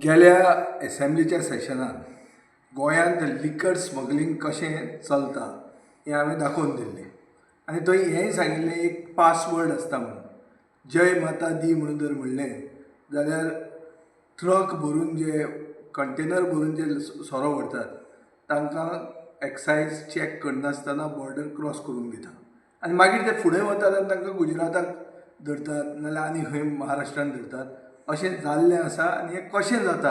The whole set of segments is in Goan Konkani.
गेल्या एसेंब्लीच्या सेशनान गोंयांत लिकर स्मगलिंग कशें चलता हें हांवें दाखोवन दिल्लें आनी थंय हेंय सांगिल्लें, एक पासवर्ड आसता म्हणून, जय माता दी म्हणून जर म्हणलें जाल्यार ट्रक भरून जे, कंटेनर भरून जे सोरो व्हरतात तांकां एक्सायज चॅक करनासतना बॉर्डर क्रॉस करूंक दिता आनी मागीर ते फुडें वतात आनी तांकां गुजराताक धरतात नाजाल्यार आनी खंय महाराष्ट्रान धरतात. अशें जाल्लें आसा आनी हें कशें जाता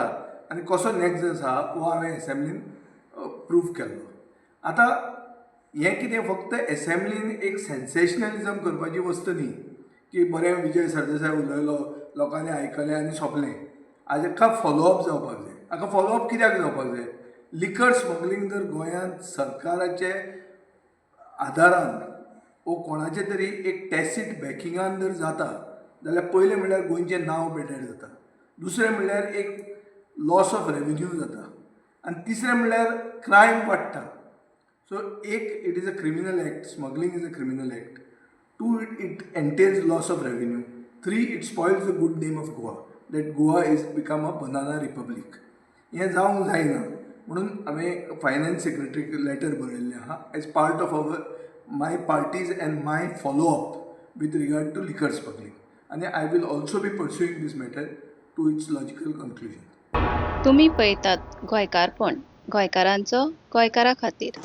आनी कसो नॅक्सस आहा हो हांवें एसेंब्लीन प्रूव केल्लो. आतां हें कितें फक्त एसेंब्लीन एक सेन्सेशनलिजम करपाची वस्त न्ही की बरें विजय सरदेसाय उलयलो, लोकांनी आयकलें आनी सोंपलें. हाका फॉलोअप जावपाक जाय. हाका फॉलोअप कित्याक जावपाक जाय? लिकर स्मगलिंग जर गोंयांत सरकाराचे आदारान वो कोणाचे तरी एक टॅसीट बॅकिंगान जर जाता जाल्यार पयलें म्हणल्यार गोंयचें नांव बेटर जाता, दुसरें म्हणल्यार एक लॉस ऑफ रेवेन्यू जाता आनी तिसरें म्हणल्यार क्रायम वाडटा. सो एक, it is a criminal act, smuggling is a criminal act. Two, it entails loss of revenue. Three, it spoils the good name of Goa, that Goa is become a banana republic. हें जावंक जायना म्हणून हांवें फायनान्स सेक्रेटरीक लेटर बरयल्लें आहा as part of our my party's and my follow up with regard to liquor smuggling आनी I will also be pursuing this matter to its logical conclusion. तुमी पळयतात गोंयकारपण, गोंयकारांचो गोंयकारा खातीर.